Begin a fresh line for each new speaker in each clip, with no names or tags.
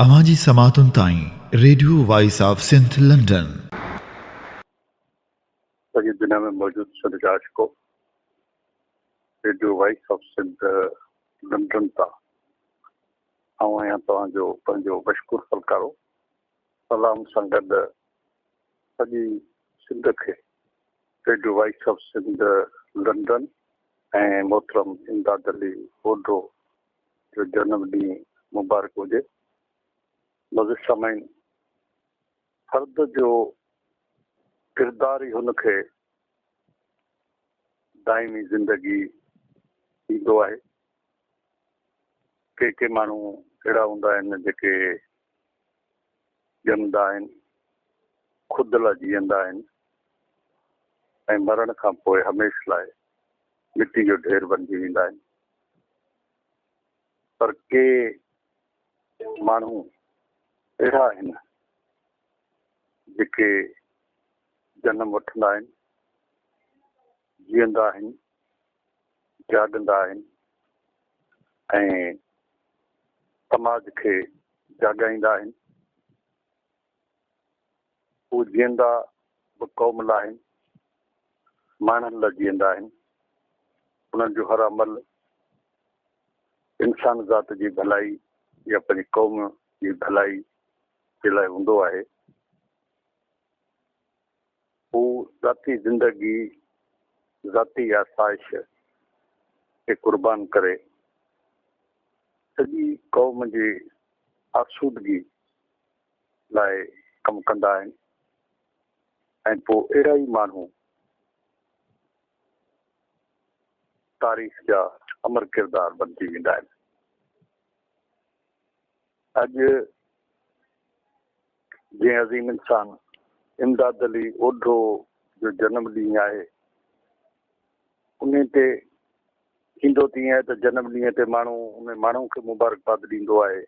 اوهان جي سماعتن تائين radio voice of Sindh London.
سڄي دنيا ۾ موجود سنڌ جا عاشقو radio voice of Sindh London تان آئون آهيان توهان جو پنهنجو مشڪور فلڪارو سلام سان گڏ سڄي سنڌ کي radio voice of Sindh London ۽ محترم امداد علي اوڍو جو جنم ڏينهن مبارڪ هجي. معزز سامعين! فرد جو ڪردار ئي هن کي دائمي زندگي ڏيندو آهي. ڪي ڪي ماڻهو اهڙا هوندا آهن جيڪي ڄمندا آهن، خود لاء جيئندا آهن ۽ مرڻ کان پوء هميشھ لاء مٽي جو ڍير بنجي ويندا آهن. پر ڪي ماڻهو اهڙا آهن جيڪي جنم وٺندا آهن، جيئندا آهن، جاڳندا آهن ۽ سماج کي جاڳائيندا آهن. هو جيئندا به قوم لاء آهن، ماڻهن لاء جيئندا آهن. انهن جو هر عمل انسان ذات جي ڀلائي يا پنهنجي قوم جي ڀلائي جي لاء هوندو آهي. هو ذاتي زندگي، ذاتي آسائش کي قربان ڪري سڄي قوم جي آسودگي لاء ڪم ڪندا آهن ۽ پوء اهڙا ئي ماڻهو تاريخ جا امر ڪردار بنجي ويندا آهن. اڄ جنهن عظيم انسان امداد علي اوڍو جو جنم ڏينهن آهي، انهي تي ٿيندو ته ائين آهي ته جنم ڏينهن تي ماڻهو انهي ماڻهو کي مبارڪباد ڏيندو آهي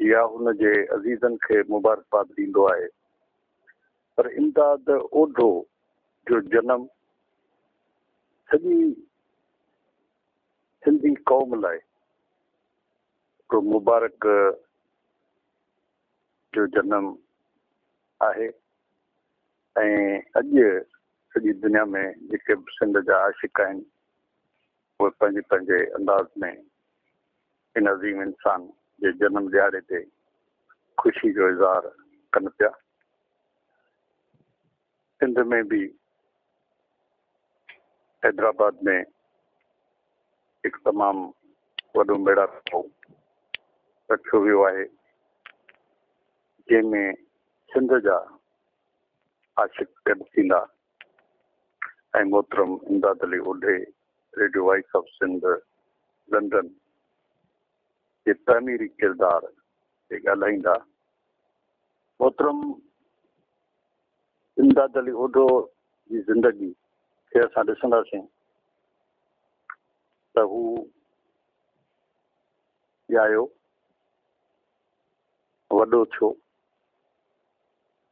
يا هن جي عزيزن کي مبارڪباد ڏيندو آهي پر امداد اوڍو جو جنم سڄي سنڌي قوم لاء هڪڙو مبارڪ جو جنم آهي ۽ اڄ سڄي دنيا ۾ جيڪي به سنڌ جا عاشق آهن اهي پنهنجي پنهنجي انداز ۾ ان عظيم انسان جي جنم ڏهاڙي تي خوشي جو اظهار ڪن پيا. سنڌ ۾ به حيدرآباد ۾ هڪ تمام وڏو ميڙاڪو رکيو ويو آهي، جنهن ۾ سنڌ جا عاشق گڏ ٿيندا ۽ محترم Imdad Ali Odhi radio voice of Sindh London جي تعميري ڪردار تي ڳالهائيندا. محترم امداد علي اوڍو جي زندگي کي اسان ڏسنداسين ته هو ڄايو، وڏو ٿيو،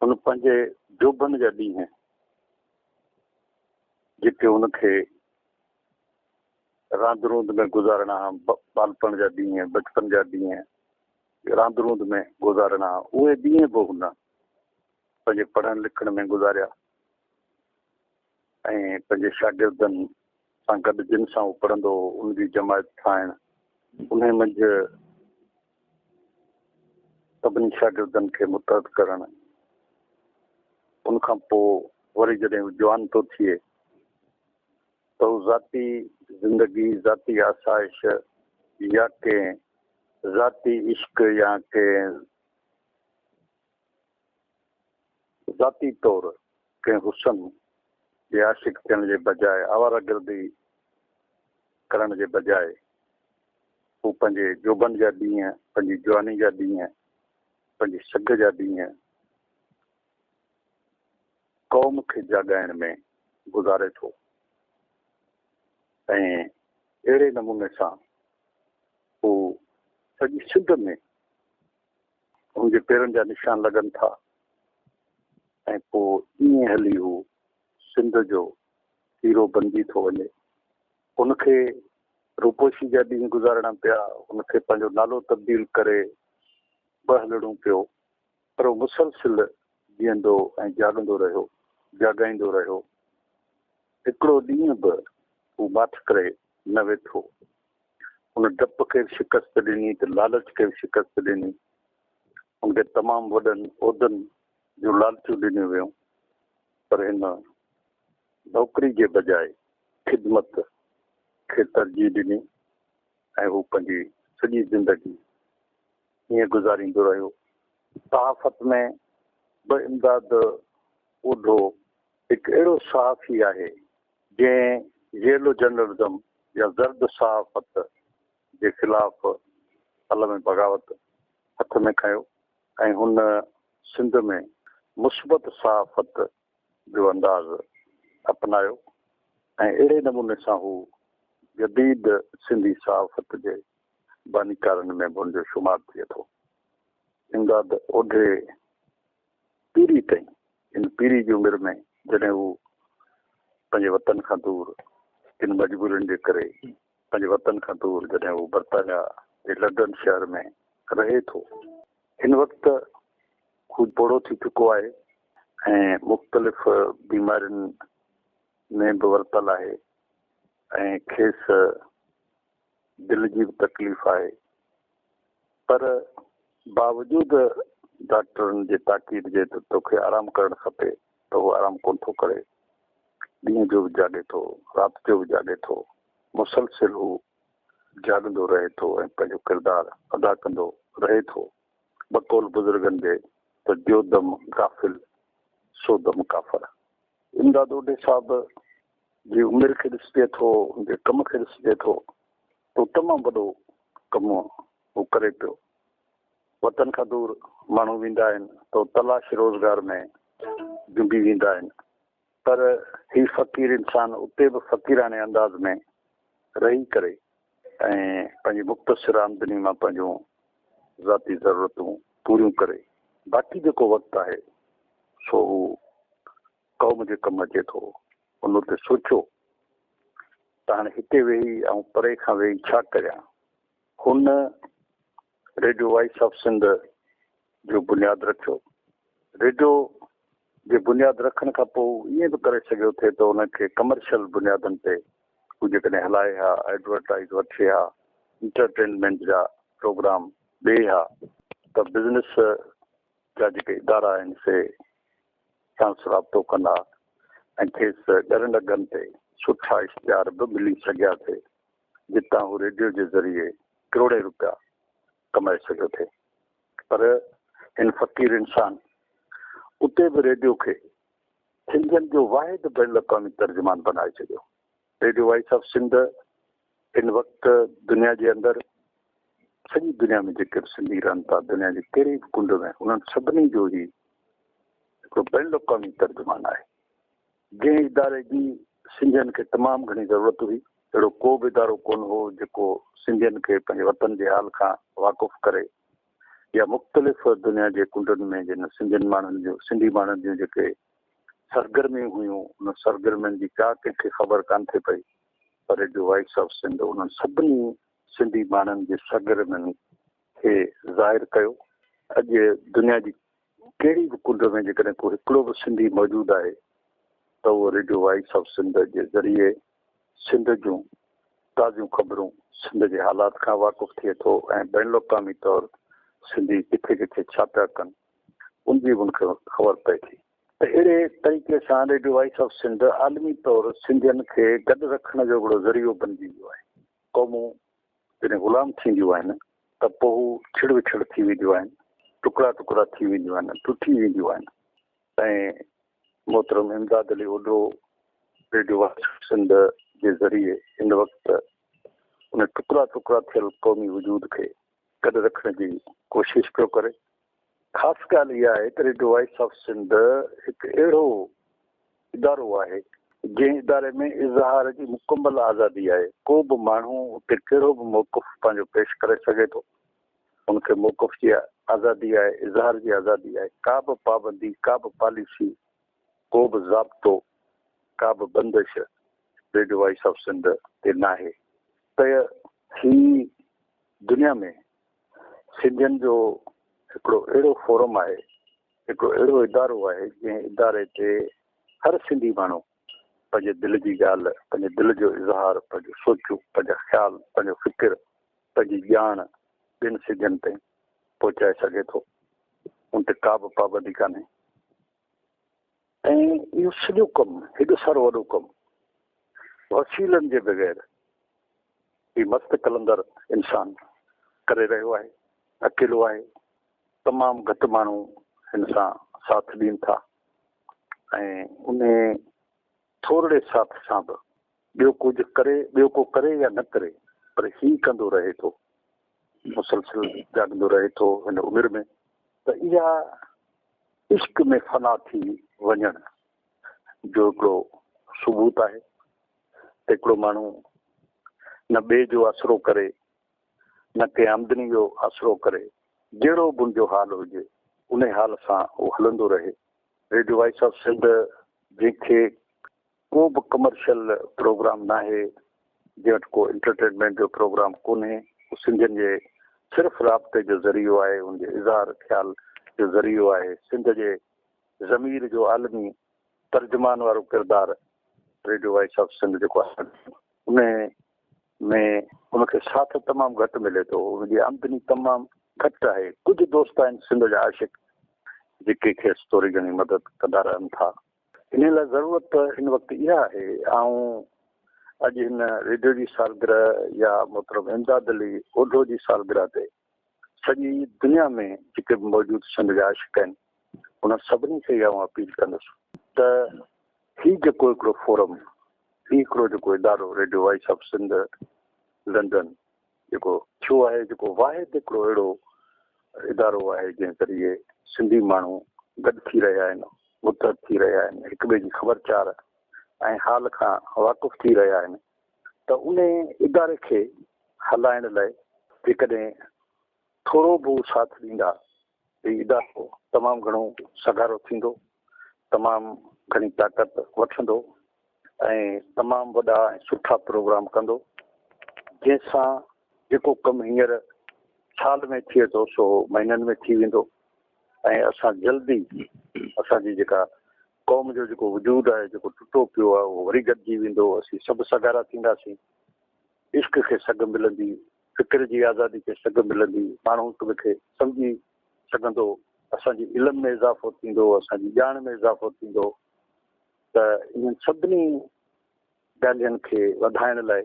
هن پنهنجي جوڀن جا ڏينهن جيڪي هن کي راند روند ۾ گذارڻا ها، ٻالپڻ جا ڏينهن، بچپن جا ڏينهن راند روند ۾ گذارڻا ها، اهي ڏينهن به هن پنهنجي پڙهڻ لکڻ ۾ گذاريا ۽ پنهنجي شاگردن سان گڏ جن سان هو پڙهندو هو، ان جي جماعت ٺاهڻ، انهي منجهه سڀني شاگردن کي متحد ڪرڻ، ان کان پوء وري جڏهن هو جوان ٿو ٿئي ته هو ذاتي زندگي، ذاتي آسائش يا ڪنهن ذاتي عشق يا ڪنهن ذاتي طور ڪنهن حسن جي عاشق ٿيڻ جي بجاء آواره گردي ڪرڻ جي بجاء هو پنهنجي جوڀن جا ڏينهن، پنهنجي جواني جا ڏينهن، پنهنجي سگهه جا ڏينهن قوم کي جاڳائڻ ۾ گذاري ٿو ۽ اهڙي نموني سان هو سڄي سنڌ ۾ هن جي پيرن جا نشان لڳن ٿا ۽ پوء ائين هلي هو سنڌ جو هيرو بنجي ٿو وڃي. هن کي روپوشي جا ڏينهن گذارڻا پيا، هن کي پنهنجو نالو تبديل ڪري ٻه هلڙون پيو، پر هو مسلسل جيئندو ۽ جاڳندو رهيو، جاڳائيندو رهيو. هڪڙو ڏينهن به هو ماٺ ڪري نه ويٺو. هن ڊپ کي به شڪست ڏني ته لالچ کي به شڪست ڏني. هن کي تمام وڏن عهدن جون لالچون ڏنيون ويون، پر هن نوڪري جي بجاء خدمت کي ترجيح ڏني ۽ هو پنهنجي سڄي زندگي ائين گذاريندو رهيو. صحافت ۾ به امداد اوڍو هڪ اهڙو صحافي آهي، جنهن ييلو جرنلزم يا زرد صحافت جي خلاف قلم بغاوت هٿ ۾ کنيو ۽ هن سنڌ ۾ مثبت صحافت جو انداز اپنايو ۽ اهڙي نموني سان هو جديد سنڌي صحافت جي بانيڪارن ۾ به هن جو شمار ٿئي ٿو. امداد اوڍي پيري تائين، هن پيري جي عمر ۾ جڏهن هو پنهنجي وطن کان دور ڪن مجبورين جي ڪري پنهنجي وطن کان دور جڏهن هو برطانيا جي لنڊن شهر ۾ رهي ٿو. هن وقت هو پوڙهو ٿي چڪو آهي ۽ مختلف بيمارين ۾ به ورتل آهي ۽ کيس دل جي به تڪليف آهي پر باوجود ڊاڪٽرن جي تاڪيد جي ته توکي آرام ڪرڻ کپي ته هو آرام ڪونه ٿو ڪري. ڏينهن جو به جاڳي ٿو، رات جو به جاڳي ٿو، مسلسل هو جاڳندو رهي ٿو ۽ پنهنجو ڪردار ادا ڪندو رهي ٿو. بقول بزرگن جي ته جو دم غافل سو دم ڪافر. امداد اوڍي صاحب جي عمر کي ڏسجي ٿو، ان جي ڪم کي ڏسجي ٿو ته تمام وڏو ڪم هو ڪري پيو. وطن کان دور ماڻهو ويندا آهن ته تلاش روزگار ۾ جنبي ويندا آهن پر هي فقير انسان اتي به فقيراڻي انداز ۾ رهي ڪري ۽ پنهنجي مختصر آمدني مان پنهنجون ذاتي ضرورتون پوريون ڪري باقي جيڪو وقت آهي سو هو قوم جي ڪم اچي ٿو. ان اتي سوچيو ته هاڻي هتي ويهي آئون پري کان ويهي ڇا ڪريان. هن ريڊيو وائس آف سنڌ جو بنياد رکيو. ريڊيو جي بنياد رکڻ کان پوء هو ائين به ڪري سگهيو ٿي ته ان کي ڪمرشل بنيادن تي هو جيڪڏهن هلائي ها، ايڊورٽائيز وٺي ها، انٽرٽينمينٽ جا پروگرام ڏئي ها ته بزنس جا جيڪي ادارا آهن سي ساڻس رابطو ڪندا ۽ کيس ڳرن اگهن تي سٺا اشتهار به ملي سگهيا ٿي، جتان هو ريڊيو جي ذريعي ڪروڙين روپيا ڪمائي سگهيو ٿي. پر هن فقير انسان اتي به ريڊيو کي سنڌين جو واحد بين الاقوامي ترجمان بنائي ڇڏيو. ريڊيو وائس آف سنڌ هن وقت دنيا جي اندر سڄي دنيا ۾ جيڪي به سنڌي رهن ٿا، دنيا جي ڪهڙي به ڪنڊ ۾، انهن سڀني جو هي هڪڙو بين الاقوامي ترجمان آهي. جنهن اداري جي سنڌين کي تمام گهڻي ضرورت هئي. اهڙو ڪو به ادارو ڪونه هو جيڪو سنڌين کي پنهنجي وطن جي حال کان واقف ڪري يا مختلف دنيا جي ڪنڊن ۾ جن سنڌين ماڻهن جون سنڌي ماڻهن جون جيڪي سرگرميون هيون انهن سرگرمين جي ڪا ڪنهن کي خبر ڪانه ٿي پئي پر ريڊيو وائس آف سنڌ انهن سڀني سنڌي ماڻهن جي سرگرمين کي ظاهر ڪيو. اڄ دنيا جي ڪهڙي به ڪنڊ ۾ جيڪڏهن ڪو هڪڙو به سنڌي موجود آهي ته اهو ريڊيو وائس آف سنڌ جي ذريعي سنڌ جون تازيون خبرون، سنڌ جي حالات کان واقف ٿئي ٿو ۽ بين الاقوامي طور سنڌي ڪٿي ڪٿي ڇا پيا ڪن ان جي به ان کي خبر پئي ٿي. ته اهڙي طريقي سان ريڊيو وائس آف سنڌ عالمي طور سنڌين کي گڏ رکڻ جو هڪڙو ذريعو بنجي ويو آهي. قومون جڏهن غلام ٿينديون آهن ته پوء هو ڇڙ وڇڙ ٿي وينديون آهن، ٽڪرا ٽڪرا ٿي وينديون آهن، ٽٽي وينديون آهن ۽ محترم Imdad Ali Odho radio voice of Sindh جي ذريعي هن وقت ان ٽڪرا ٽڪرا ٿيل قومي وجود کي گڏ رکڻ جي ڪوشش پيو ڪري. خاص ڳالهه اها آهي ته ريڊيو وائس آف سنڌ هڪ اهڙو ادارو آهي، جنهن اداري ۾ اظهار جي مڪمل آزادي آهي، ڪو به ماڻهو اتي ڪهڙو به موقف پنهنجو پيش ڪري سگهي ٿو، ان کي موقف جي آزادي آهي، اظهار جي آزادي آهي، ڪا به پابندي، ڪا به پاليسي، ڪو به ضابطو، ڪا به بندش ريڊيو وائس آف سنڌ تي ناهي ته هي دنيا ۾ سنڌين جو هڪڙو اهڙو فورم آهي، هڪڙو اهڙو ادارو آهي، جنهن اداري تي هر سنڌي ماڻهو پنهنجي دل جي ڳالهه، پنهنجي دل جو اظهار، پنهنجون سوچون، پنهنجا خيال، پنهنجو فڪر، پنهنجي ڄاڻ ٻين سنڌين تائين پهچائي سگهي ٿو. ان تي ڪا به پابندي ڪانهي. ۽ اهو سڄو ڪم، هيڏو سارو وڏو ڪم، وسيلن جي بغير هي مست قلندر انسان ڪري رهيو آهي، اڪيلو آهي، تمام گهٽ ماڻهو هن سان ساٿ ڏين ٿا ۽ انهي ٿورڙي ساٿ سان به ٻيو ڪجهه ڪري، ٻيو ڪو ڪري يا نه ڪري پر هي ڪندو رهي ٿو، مسلسل جاڳندو رهي ٿو هن عمر ۾ ته اها عشق ۾ فنا ٿي وڃڻ جو هڪڙو ثبوت آهي ته هڪڙو ماڻهو نه ٻئي جو آسرو ڪري نه ڪنهن آمدني جو آسرو ڪري، جهڙو به ان جو حال هجي، انهي حال سان هو هلندو رهي. ريڊيو وائس آف سنڌ جنهن کي ڪو به ڪمرشل پروگرام ناهي، جنهن وٽ ڪو انٽرٽينمينٽ جو پروگرام ڪونهي، هو سنڌين جي صرف رابطي جو ذريعو آهي، ان جي اظهار خيال جو ذريعو آهي، سنڌ جي ضمير جو عالمي ترجمان وارو ڪردار ريڊيو وائس آف سنڌ جيڪو آهي، انهي ۾ ان کي ساٿ تمام گهٽ ملي ٿو، ان جي آمدني تمام گهٽ آهي. ڪجهه دوست آهن سنڌ جا عاشق جيڪي کيس ٿوري گهڻي مدد ڪندا رهن ٿا. انهيء لاء ضرورت هن وقت اها آهي، آئون اڄ هن ريڊيو جي سالگرهه يا محترم امداد علي اوڍو جي سالگرهه تي سڄي دنيا ۾ جيڪي به موجود سنڌ جا عاشق آهن، انهن سڀني کي آئون اپيل ڪندس ته هي جيڪو هڪڙو فورم، هي هڪڙو جيڪو ادارو radio voice of Sindh London جيڪو ٿيو آهي، جيڪو واحد هڪڙو اهڙو ادارو آهي جنهن ذريعي سنڌي ماڻهو گڏ ٿي رهيا آهن، متحد ٿي رهيا آهن، هڪ ٻئي جي خبر چار ۽ حال کان واقف ٿي رهيا آهن ته ان اداري کي هلائڻ لاء جيڪڏهن ٿورو به هو ساٿ ڏيندا ته هي ادارو تمام گهڻو سگهارو ٿيندو، تمام گهڻي طاقت وٺندو ۽ تمام وڏا ۽ سٺا پروگرام ڪندو، جنهن سان جيڪو ڪم هينئر سال ۾ ٿئي ٿو سو مهينن ۾ ٿي ويندو ۽ اسان جلدي اسان جي جيڪا قوم جو جيڪو وجود آهي جيڪو ٽٽو پيو آهي اهو وري گڏجي ويندو، اسين سڀ سگهارا ٿينداسين، عشق کي سگهه ملندي، فڪر جي آزادي کي سگهه ملندي، ماڻهو هڪ ٻئي کي سمجهي سگهندو، اسان جي علم ۾ اضافو ٿيندو، اسان جي ڄاڻ ۾ اضافو ٿيندو ته انهن سڀني ڳالهين کي وڌائڻ لاء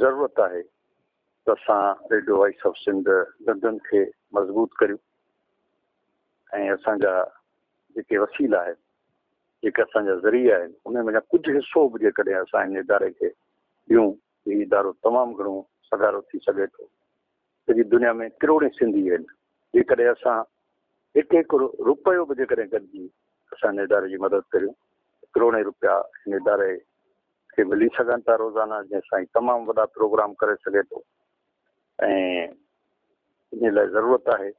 ضرورت آهي ته اسان radio voice of Sindh London کي مضبوط ڪريون ۽ اسان جا جيڪي وسيلا آهن، جيڪي اسان جا ذريعا آهن، انهن منجهان ڪجهه حصو به جيڪڏهن اسان هن اداري کي ڏيون هي ادارو تمام گهڻو سگهارو ٿي سگهي ٿو. سڄي دنيا ۾ ڪروڙين سنڌي آهن. جيڪڏهن اسان هڪ هڪ روپيو به جيڪڏهن گڏجي اسان هن اداري جي مدد ڪريون ته ڪروڙين روپيا هن اداري کي ملي سگهن ٿا روزانه جنهن سان هي تمام وڏا پروگرام ڪري سگهي ٿو ۽ انهي لاء ضرورت آهي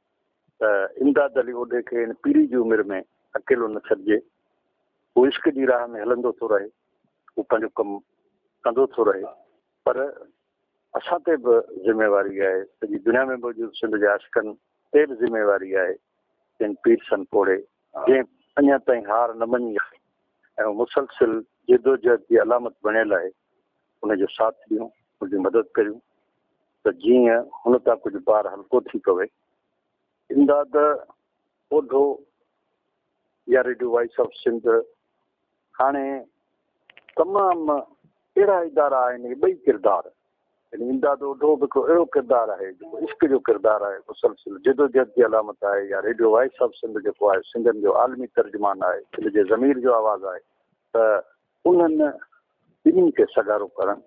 ته امداد علي اوڍي کي هن پيري جي عمر ۾ اڪيلو نه ڇڏجي. هو عشق جي راهه ۾ هلندو ٿو رهي. هو پنهنجو ڪم ڪندو ٿو رهي پر اسان تي به ذميواري آهي، سڄي دنيا ۾ موجود سنڌ جي عاشقن تي به ذميواري آهي جن پير سن پوڙهي جنهن اڃا تائين هار نه مڃي آهي ۽ هو مسلسل جدوجهد جي علامت بڻيل آهي ان جو ساٿ ڏيون، ان جي مدد ڪريون ته جيئن هن تان ڪجهه بار هلڪو ٿي پوي. امداد اوڍو يا ريڊيو وائس آف سنڌ هاڻي تمام اهڙا ادارا آهن اهي ٻئي ڪردار يعني امداد اوڍو به هڪڙو اهڙو ڪردار آهي جيڪو عشق جو ڪردار آهي مسلسل جدوجهد جي علامت آهي يا ريڊيو وائس آف سنڌ جيڪو آهي سنڌين جو عالمي ترجمان آهي سنڌ جي ضمير جو آواز آهي ته انهن ٻنهي کي سگهارو ڪرڻ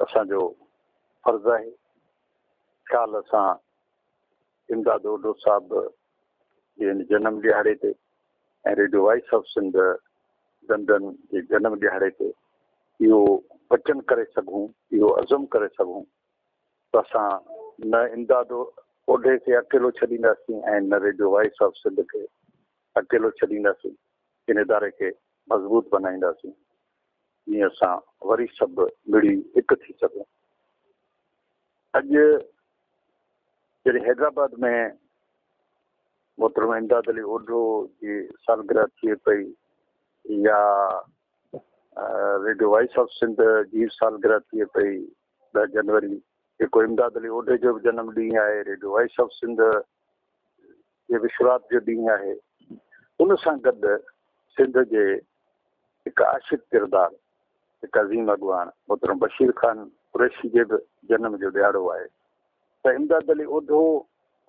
اسان جو فرض آهي خيال اسان امداد اوڍو صاحب جي هن جنم ڏهاڙي تي ۽ radio voice of Sindh London جي جنم ڏهاڙي تي اهو وچن ڪري سگهون، اهو عزم ڪري سگهون ته اسان نه امداد اوڍي کي اڪيلو ڇڏينداسين ۽ نه ريڊيو وائس آف سنڌ کي اڪيلو ڇڏينداسين، ان اداري کي مضبوط بنائينداسين جيئن اسان وري سڀ مڙي هڪ ٿي سگهون. اڄ جڏهن حيدرآباد ۾ محترم امداد علي اوڍو جي سالگرهه ٿئي پئي يا ريڊيو وائس آف سنڌ جي سالگرهه ٿئي پئي 10 جنوري، جيڪو امداد علي اوڍي جو به جنم ڏينهن آهي، ريڊيو وائس آف سنڌ جي به شروعات جو ڏينهن آهي، ان سان گڏ سنڌ جي هڪ عاشق ڪردار، هڪ عظيم اڳواڻ محترم بشير خان قريشي جي به جنم جو ڏهاڙو آهي ته امداد علي اوڍو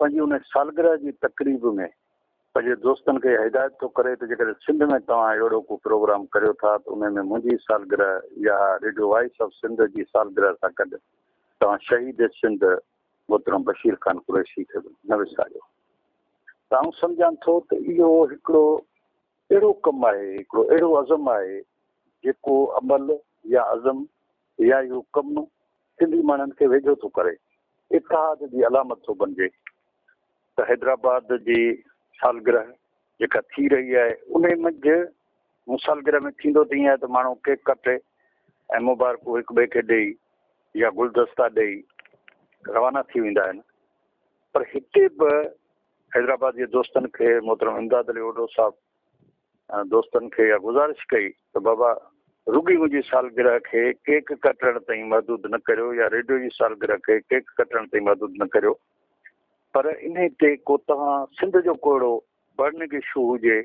پنهنجي ان سالگرهه جي تقريب ۾ پنهنجي دوستن کي هدايت ٿو ڪري ته جيڪڏهن سنڌ ۾ توهان اهڙو ڪو پروگرام ڪريو ٿا ته ان ۾ منهنجي سالگرهه يا ريڊيو وائس آف سنڌ جي سالگرهه سان گڏ توهان شهيد سنڌ محترم بشير خان قريشي کي به نه وساريو. ته آئون سمجهان ٿو ته اهو هڪڙو اهڙو ڪم آهي، هڪڙو اهڙو عزم آهي جيڪو عمل يا عزم يا اهو ڪم سنڌي ماڻهن کي ويجهو ٿو ڪري، اتحاد جي علامت ٿو بنجي ته حيدرآباد جي سالگرهه جيڪا ٿي رهي آهي انهي منجهه مون سالگرهه ۾ ٿيندو ته ائين آهي ته ماڻهو ڪيڪ ڪٽي ۽ مبارڪون هڪ ٻئي کي ڏئي يا گلدستا ڏئي روانا ٿي ويندا آهن پر هتي به حيدرآباد جي دوستن کي محترم امداد علي اوڍو صاحب دوستن کي اها گذارش ڪئي ته بابا رڳي منهنجي سالگرهه کي ڪيڪ ڪٽڻ تائين محدود نه ڪريو يا ريڊيو جي سالگرهه کي ڪيڪ ڪٽڻ تائين محدود نه ڪريو پر انهي تي ڪو توهان سنڌ جو ڪو اهڙو برننگ اشو هجي،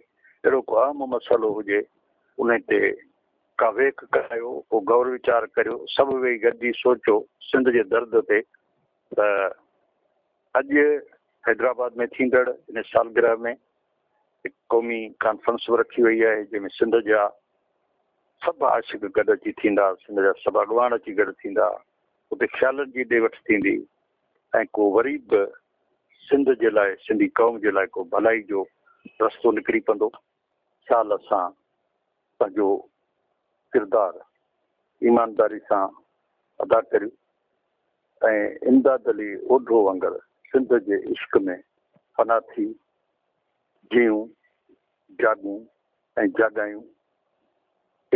اهڙو ڪو اهم مسئلو هجي انهي تي ڪا ويهڪ ڪرايو، ڪو غور ويچار ڪريو، سڀ ويهي گڏجي سوچو سنڌ جي درد تي ته اڄ حيدرآباد ۾ ٿيندڙ ان سالگرهه ۾ هڪ قومي ڪانفرنس به رکي وئي آهي جنهن ۾ سنڌ جا سڀ عاشق گڏ اچي ٿيندا، سنڌ جا سڀ اڳواڻ اچي گڏ ٿيندا، اتي خيالن جي ڏي وٺ ٿيندي ۽ ڪو وري به سنڌ جي لاء سنڌي قوم جي لاء ڪو ڀلائي جو رستو نڪري پوندو. شال اسان پنهنجو ڪردار ايمانداري سان ادا ڪريون ۽ امداد علي اوڍو وانگر سنڌ جي عشق ۾ فنا ٿي جيئون، جاڳون ۽ جاڳايون،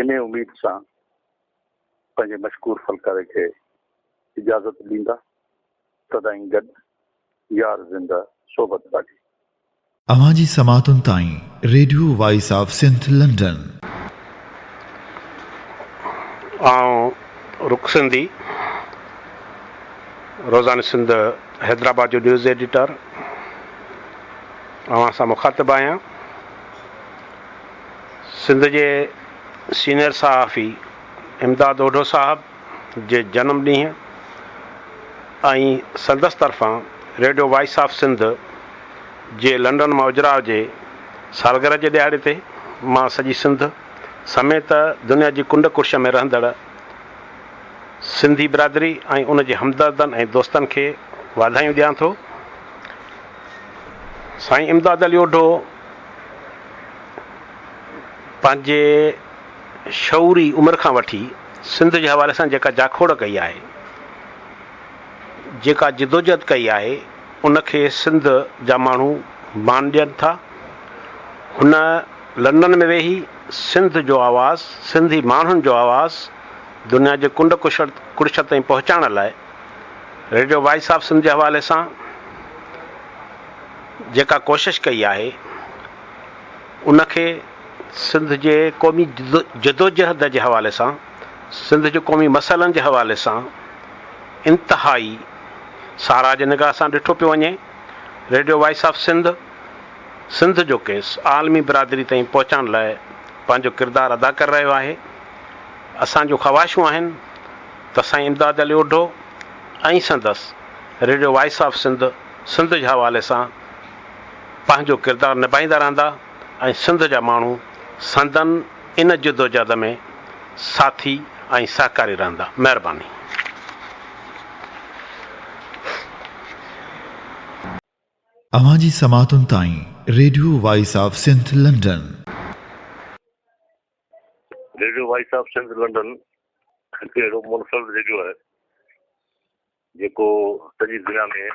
انهيء اميد سان پنهنجي مشڪور فلڪاري کي اجازت ڏيندا. سدائين گڏ، يار زنده، صحبت باقي.
اوهان جي سماعتن تائين radio voice of Sindh London.
آئون رڪ سنڌي، روزاني سنڌ حيدرآباد جو نيوز ايڊيٽر اوهان سان مخاطب آهيان. سنڌ جي سينئر صحافي امداد اوڍو صاحب جي جنم ڏينهن ۽ سندس طرفان ريڊيو وائس آف سنڌ جي لنڊن مان اجراء جي سالگرهه جي ڏهاڙي تي مان سڄي سنڌ سميت دنيا جي ڪنڊ ڪڙڇ ۾ رهندڙ سنڌي برادري ۽ ان جي همدردن ۽ دوستن کي واڌايون ڏيان ٿو. سائين امداد علي اوڍو پنهنجي شعوري عمر کان وٺي سنڌ جي حوالي سان جيڪا جاکوڙ ڪئي آهي، جيڪا جدوجهد ڪئي آهي، ان کي سنڌ جا ماڻهو مان ڏين ٿا. هن لنڊن ۾ ويهي سنڌ جو آواز، سنڌي ماڻهن جو آواز دنيا جي ڪنڊ ڪڙڇ تائين پهچائڻ لاء ريڊيو وائس آف سنڌ جي حوالي سان جيڪا ڪوشش ڪئي آهي، ان کي سنڌ جي قومي جدوجهد جي حوالي سان، سنڌ جي قومي مسئلن جي حوالي سان انتهائي ساراهه جي نگاهه سان ڏٺو پيو وڃي. Radio voice of Sindh, Sindh جو ڪيس عالمي برادري تائين پهچائڻ لاء پنهنجو ڪردار ادا ڪري رهيو آهي. اسان جون خواهشون آهن ته سائين امداد علي اوڍو ۽ سندس radio voice of Sindh, Sindh جي حوالي سان پنهنجو ڪردار نڀائيندا رهندا ۽ سنڌ جا ماڻهو سندن ان جدوجهد ۾ ساٿي ۽ سهڪاري رهندا. مهرباني.
اوهان جي سماعتن تائين radio voice of Sindh London.
Radio voice of Sindh London هڪ اهڙو منفرد ريڊيو آهي جيڪو سڄي دنيا ۾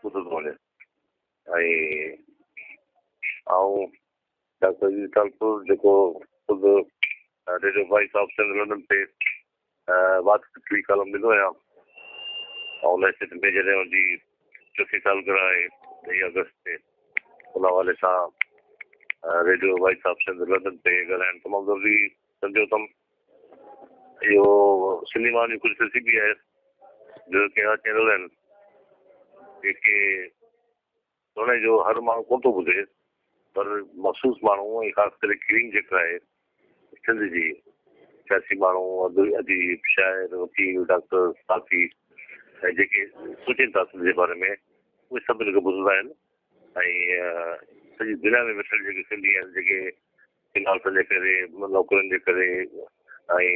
ٻڌو ٿو وڃي ۽ آئون ڊاڪٽر عزيز ٽالپر جيڪو خود radio voice of Sindh London تي وات ٽي ڪالم ڏيندو آهيان ۽ ان حيثيت ۾ جڏهن ان جي چوٿين سالگرهه آهي ڏهين آگسٽ تي ان حوالي حوالي سان radio voice of Sindh London تي ڳالهائڻ تمام ضروري سمجهيو اٿم. اهو سنڌي ماڻهن جي خوش نصيبي آهي جو ڪهڙا چينل آهن جيڪي توڻي جو هر ماڻهو ڪونه ٿو ٻڌي پر مخصوص ماڻهو ۽ خاص ڪري ڪريم جيڪا آهي سنڌ جي سياسي ماڻهو، اديب، شاعر، وڪيل، ڊاڪٽر، صحافي ۽ جيڪي سوچين ٿا سنڌ جي باري ۾ اهي سڀ هن کي ٻڌندا آهن ۽ سڄي دنيا ۾ ويٺل جيڪي سنڌي آهن جيڪي فنانسن جي ڪري، نوڪرين جي ڪري ۽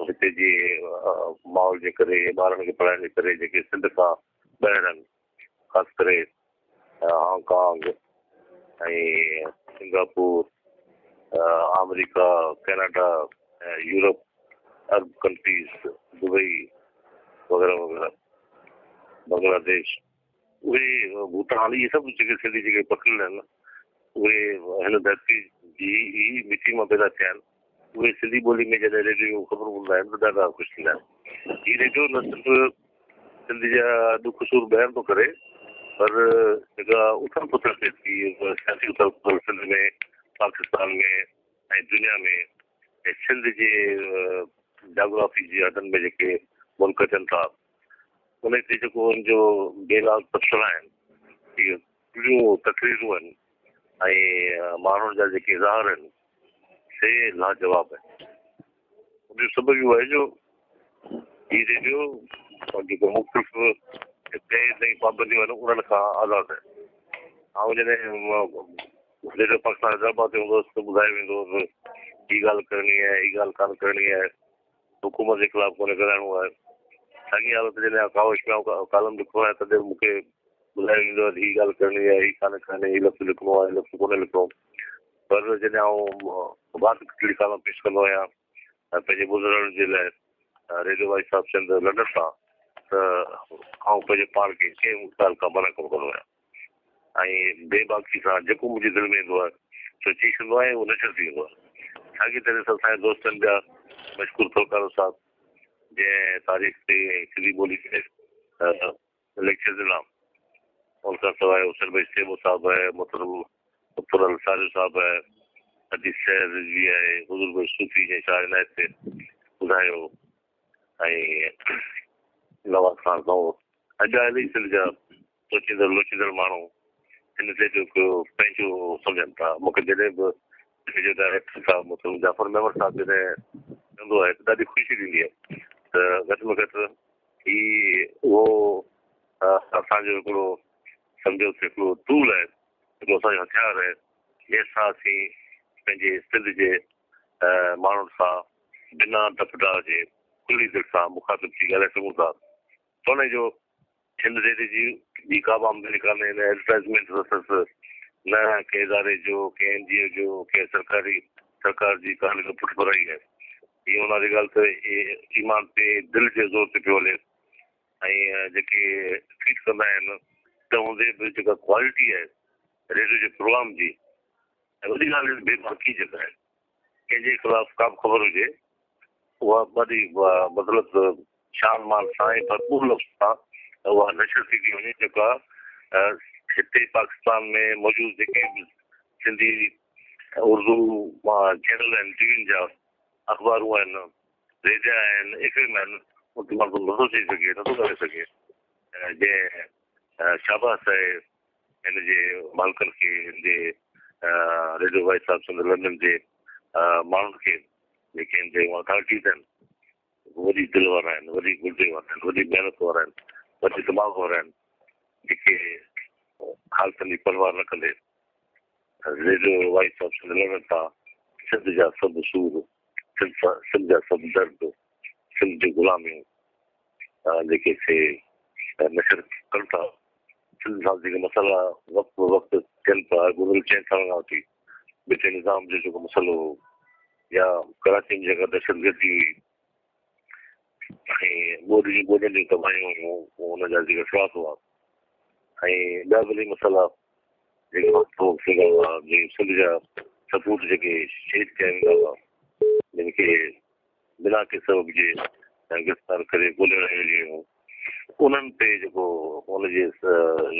هتي جي ماحول جي ڪري ٻارن کي پڙهائڻ جي ڪري جيڪي سنڌ کان ٻاهر آهن خاص ڪري هانگ ڪانگ ۽ سنگاپور، آمريڪا، ڪئناڊا ۽ يورپ، عرب ڪنٽريز، دبئي وغيره وغيره، بنگلاديش اهي ڀوٽان اهي سڀ جيڪي سنڌي جيڪي پکڙيل آهن اهي هن ڌرتي جي ئي مٽي مان پيدا ٿيا آهن. اهي سنڌي ٻولي ۾ جڏهن ريڊيو جون خبرون ٻڌندا آهن ته ڏاڍا خوش ٿيندا آهن. هي ريڊيو نه صرف سنڌ جا ڏک سور بيان ٿو ڪري پر جيڪا اٿل پٿل ٿئي ٿي، سياسي اٿل پٿل سنڌ ۾، پاڪستان ۾ ۽ دنيا ۾ ۽ سنڌ جي جاگرافي جي حدن ۾ جيڪي ملڪ اچن ٿا ان تي جيڪو ان جو بي لاڳ تبصرا آهن، اهي ڪھڙيون تقريرون آهن ۽ ماڻهن جا جيڪي اظهار آهن سي لاجواب آهن. ان جو سبب اهو آهي جو هي ريڊيو جيڪو مختلف قيد ۽ پابنديون آهن انهن کان آزاد آهي. آئون جڏهن ريڊيو پاڪستان حيدرآباد تي هوندو هوس ته ٻڌايو ويندو هو ته هي ڳالهه ڪرڻي آهي، هي ڳالهه ڪانه ڪرڻي آهي. حڪومت جي خلاف ڪونه ڳالهائڻو آهي. ساڳي حالت جڏهن آء ڪاوش ۾ آئون ڪالم لکندو آهيان تڏهن به مون کي ٻڌايو ويندو آهي ته هي ڳالهه ڪرڻي آهي، هي ڪانه ڪرڻي، هي لفظ لکڻو آهي، هي لفظ ڪونه لکڻو. پر جڏهن آئون وات کلي ڪالم پيش ڪندو آهيان پنهنجي ٻڌندڙن جي لاء radio voice of Sindh London تان ته آئون پنهنجي پاڻ کي ڪنهن ڳالهه کان منع ڪونه ڪندو آهيان ۽ بي باڪي سان جيڪو منهنجي دل ۾ ايندو آهي سو چئي ڇڏندو آهيان ۽ اهو نشر ٿي ويندو آهي. ساڳي طرح سان اسان جي دوستن ٻيا مشڪور ڦلڪارو صاحب جنهن تاريخ تي ۽ سنڌي ٻولي تي ليڪچر ڏنا ان کان سواء حسين بخش ٿيٻو صاحب آهي، محترم پرل ساريو صاحب آهي، ادي سحر رضوي آهي، حضور بخش صوفي جنهن شاهه عنايت تي ٻڌايو ۽ نواز خان زئور ۽ ٻيا الائي سنڌ جا سوچيندڙ لوچيندڙ ماڻهو هن ريڊيو کي پنهنجو سمجهن ٿا. مون کي جڏهن به ريڊيو ڊائريڪٽر صاحب محترم جعفر ميمڻ صاحب جڏهن چوندو آهي ته ڏاڍي خوشي ٿيندي آهي ته گهٽ ۾ گهٽ هي اهو اسان جو هڪڙو سمجهو ته هڪڙو ٽول آهي، هڪڙو اسان جو هٿيار آهي جنهن سان اسين پنهنجي سنڌ جي ماڻهن سان بنا ڊپ ڊاء جي کلي دل سان مخاطب ٿي ڳالهائي سگهون ٿا. توڻي جو هن ريڊيو جي ٻي ڪا به آمدني ڪانهي، نه ايڊورٽائيزمينٽ اٿس، نه ڪنهن اداري جو، ڪنهن اين جي او جو، ڪنهن سرڪاري سرڪار جي ڪا نه ڪا پٺڀرائي آهي. هي ان واري ڳالهه ته ايمان تي دل جي زور تي پيو هلي ۽ جيڪي ٽوئيٽ ڪندا آهن ته هوندي به جيڪا ڪوالٽي آهي ريڊيو جي پروگرام جي ۽ وڏي ڳالهه بي باڪي جيڪا آهي ڪنهن جي خلاف ڪا به خبر هجي اها ڏاڍي مطلب ته شان مان سان ۽ ڀرپور لفظ سان اها نشر ٿي ٿي وڃي جيڪا هتي پاڪستان ۾ موجود جيڪي به سنڌي اردو چينل آهن ٽي وين جا اخبارون آهن ريڊيا آهن ايف ايم آهن اتي ماڻهو نٿو چئي سگهي نٿو ڳالهائي سگهي جنهن شاباس آهي هن جي مالڪن کي هن جي radio voice of Sindh London جي ماڻهن کي جيڪي هن جي اٿارٽيز آهن وڏي دل وارا آهن، وڏي گردي وارا آهن، وڏي محنت وارا آهن، وڏي دماغ وارا آهن، جيڪي حالتن جي پرواهه نه ڪندي ريڊيو وائس آف سنڌ لڙن ٿا، سنڌ جا سڀ سور، سنڌ جا سڀ درد، سنڌ جون غلاميون جيڪي سي نشر ڪن ٿا. سنڌ سان جيڪي مسئلا وقت به وقت ٿين ٿا، گذريل چئن سالن کان وٺي ٻٽي نظام جو جيڪو مسئلو هو يا ڪراچي ۾ جيڪا دهشتگردي هئي ۽ ٻوڏ جون ٻوڏن جون تباهيون هيون ان جا جيڪي اثرات هئا ۽ ٻيا به الائي مسئلا جيڪي وقت وقت ٿيندا هئا جيڪي سنڌ جا سپوت جيڪي شهيد ڪيا ويندا هئا جن کي بنا ڪنهن سبب جي گرفتار ڪري گوليون هنيون وينديون هيون. انهن تي جيڪو ان جي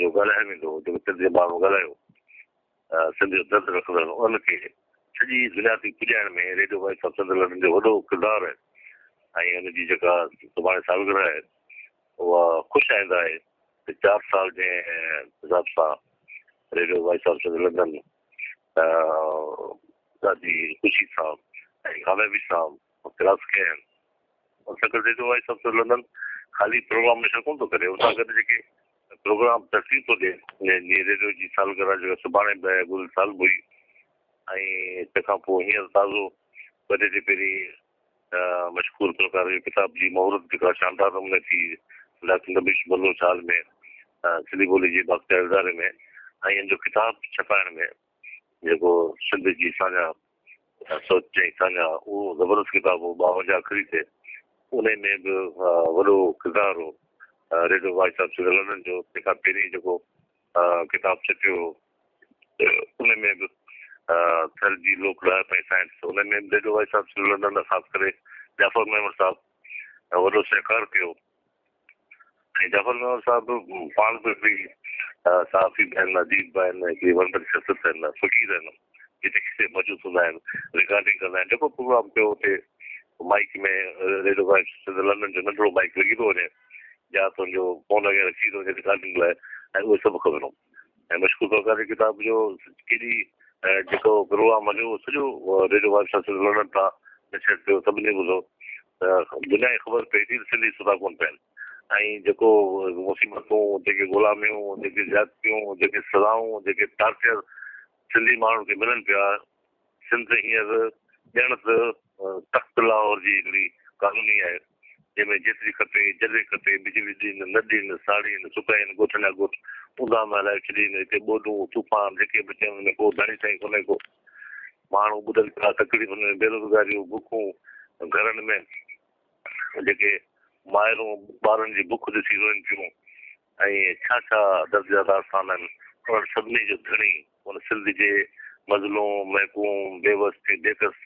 جو ڳالهايو ويندو هو، جيڪو سنڌ جي ماڻهن ڳالهايو، سنڌ جو درد رکندڙ انهن کي سڄي دنيا تائين پڄائڻ ۾ radio voice of Sindh London جو وڏو ڪردار آهي ۽ ان جي جيڪا سڀاڻي سالگرهه آهي اها خوش آئنده آهي ته چار سال جنهن حساب سان radio voice of Sindh London ڏاڍي خوشي سان ۽ ڪاميابي سان ڪلاس ڪيا آهن. ان سان گڏ ريڊيو وائس آف لنڊن خالي پروگرام نشر ڪونه ٿو ڪري، ان سان گڏ جيڪي پروگرام ترتيب ٿو ڏئي، جيئن ريڊيو جي سالگرهه جيڪا سڀاڻي به آهي، گذريل سال به هئي ۽ تنهن کان پوء هينئر تازو ٻه ٽي ڏينهن پهرين مشڪور فنڪار جو ڪتاب جي مهورت جيڪا شاندار نموني ٿي ڊاڪٽر نبيش بلوچ هال ۾ سنڌي ٻولي جي باختيار اداري ۾ ۽ ان جو ڪتاب ڇپائڻ ۾ جيڪو سنڌ جي ساڃاهه سوچ ۽ ساڃاهه اهو زبردست ڪتاب هو 52 اکري تي انهي ۾ به وڏو ڪردار هو radio voice of Sindh London جو. تنهن کان پهرين جيڪو ڪتاب ڇپيو هو ان ۾ به ٿر جي لوڪ ڏاهپ ۽ سائنس ان ۾ به radio voice of Sindh London خاص ڪري جعفر ميمڻ صاحب وڏو سهڪار ڪيو. ۽ جعفر ميمڻ صاحب پاڻ به هڪڙي صحافي به آهن، اديب به آهن، هڪڙي وڻندڙ شخصيت آهن، فقير آهن، جتي ڪٿي موجود هوندا آهن، رڪارڊنگ ڪندا آهن، جيڪو پروگرام ٿيو اتي mike ۾ radio voice Sindh London جو ننڍڙو مائيڪ لڳي ٿو وڃي يا تنهنجو فون اڳيان رکي ٿو وڃي رڪارڊنگ لاء ۽ اهي سڀ خبرون ۽ مشڪور پرڪار جي ڪتاب جو ڪيڏي جيڪو پروگرام هليو اهو سڄو radio voice of Sindh London تان نشر ٿيو، سڀني ٻڌو ته دنيا کي خبر پئي ٿي ته سنڌي ستا ڪونه پيا آهن ۽ جيڪو مصيبتون، جيڪي غلاميون، جيڪي زيادتيون، جيڪي سزائون، جيڪي ٽارچر سنڌي ماڻهن کي ملن پيا، سنڌ هينئر ڄڻ ته تخت لاهور جي هڪڙي ڪالوني آهي، جنهن ۾ جيتري کپي، جڏهن کپي بجلي ڏين، نه ڏين، ساڙين، سڪائين، ڳوٺن جا ڳوٺ اونداهه ۾ هلائي ڇڏين، هتي ٻوڏون، طوفان جيڪي به اچن ان ۾ ڪو ڌڻي سائين ڪونهي ڪو. ماڻهو ٻڏل پيا، تڪليفن ۾، بيروزگاريون، بکون، گهرن ۾ جيڪي مائرون ٻارن جي بک ڏسي روئن پيون ۽ ڇا ڇا درد جا داستان آهن، انهن سڀني جو ڌڻي ان سنڌ جي مظلوم، محڪوم، بيوس ۽ بيڪس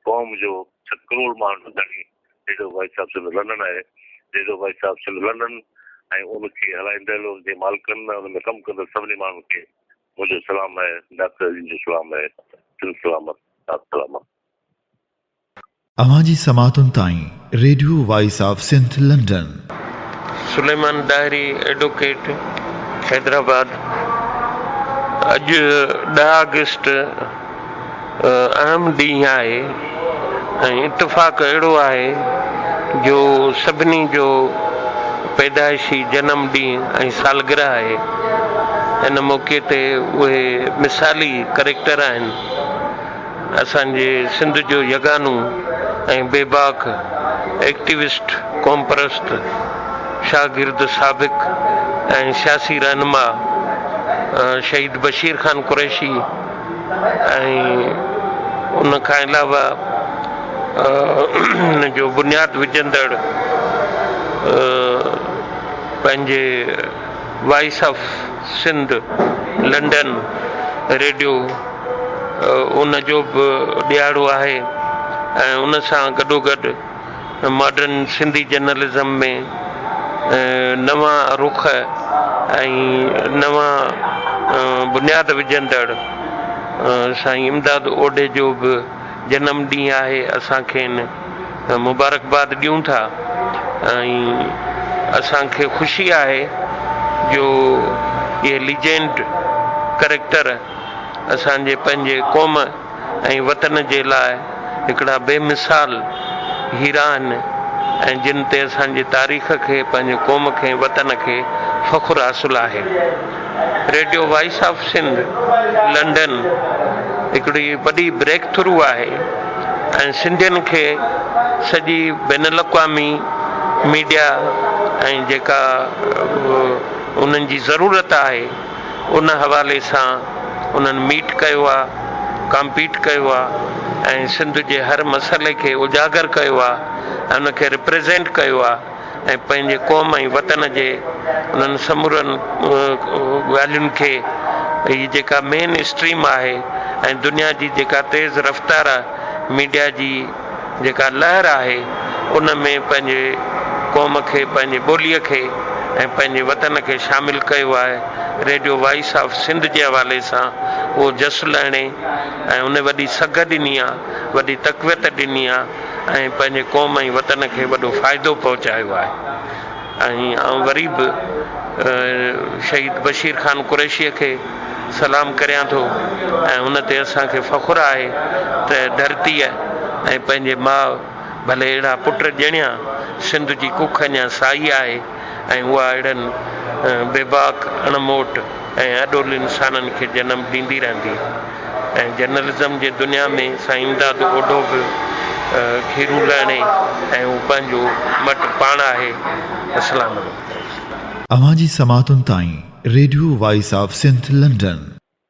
قوم جو ڇهه ڪروڙ ماڻهن جو ڌڻي radio voice of Sindh London آهي. Radio voice of Sindh London ۽ ان کي هلائيندڙ، ان جي مالڪن، ان ۾ ڪم ڪندڙ سڀني ماڻهن کي منهنجو سلام آهي، ڊاڪٽر عزيز جو سلام آهي، سنڌ سلامت، ساٿ سلامت.
اوهان جي سماعتن تائين radio voice of Sindh London.
Suleman Dahri advocate Hyderabad اڄ ڏهه آگسٽ اهم ڏينهن آهي ۽ اتفاق اهڙو آهي جو سڀني جو پيدائشي جنم ڏينهن ۽ سالگرهه آهي. ان موقعي تي اهي مثالي ڪريڪٽر آهن. اسان جي سنڌ جو يگانو ۽ بيباڪ ايڪٽيوسٽ، قومپرست، شاگرد سابق ۽ سياسي رهنما شهيد بشير خان قريشي، ۽ ان کان علاوه ان جو بنياد وجهندڙ پنهنجي voice of Sindh London radio ان جو به ڏهاڙو آهي ۽ ان سان گڏوگڏ ماڊرن سنڌي جرنلزم ۾ نوان رخ ۽ نوان بنياد وجهندڙ سائين امداد اوڍي جو به جنم ڏينهن آهي اسان کين مبارڪباد ڏيون ٿا ۽ اسان کي خوشي آهي جو اهي ليجينڊ ڪريڪٽر اسان جي پنهنجي قوم ۽ وطن جي لاء هڪڙا بي مثال هيرا آهن ۽ جن تي اسان جي تاريخ کي، پنهنجي قوم کي ۽ وطن کي فخر حاصل آهي. Radio voice of Sindh London هڪڙي وڏي بريڪ ٿرو آهي ۽ سنڌين کي سڄي بين الاقوامي ميڊيا ۽ جيڪا انهن جي ضرورت آهي، ان حوالي سان انهن ميٽ ڪيو آ، ڪامپيٽ ڪيو آ ۽ سنڌ جي هر مسئلي کي اجاگر ڪيو آ ۽ ان کي ريپريزينٽ ڪيو آ ۽ پنهنجي قوم ۽ وطن جي انهن سمورن ڳالهين کي هي جيڪا مين اسٽريم آهي ۽ دنيا جي جيڪا تيز رفتار ميڊيا جي جيڪا لهر آهي ان ۾ پنهنجي قوم کي پنهنجي ٻوليء کي ۽ پنهنجي وطن کي شامل ڪيو آهي. ريڊيو وائيس آف سنڌ جي حوالي سان اهو جس لهڻي ۽ ان وڏي سگهه ڏني آ، وڏي تقويت ڏني آ ۽ پنهنجي قوم ۽ وطن کي وڏو فائدو پهچايو آهي ۽ آئون وري به شهيد بشير خان قريشيء کي سلام ڪريان ٿو ۽ ان تي اسان کي فخر آهي ته ڌرتيء ۽ پنهنجي ماء ڀلي اهڙا پٽ ڄڻيا، سنڌ جي ڪک اڃا سائي آهي ۽ اها اهڙن بيباڪ، اڻموٽ ۽ اڏول انسانن کي جنم ڏيندي رهندي ۽ جرنلزم جي دنيا ۾ سائين امداد اوڍو به کيرون لهڻي ۽ هو پنهنجو مٽ پاڻ آهي. اسلام عليڪم.
اوهان جي سماعتن تائين radio voice of Sindh London.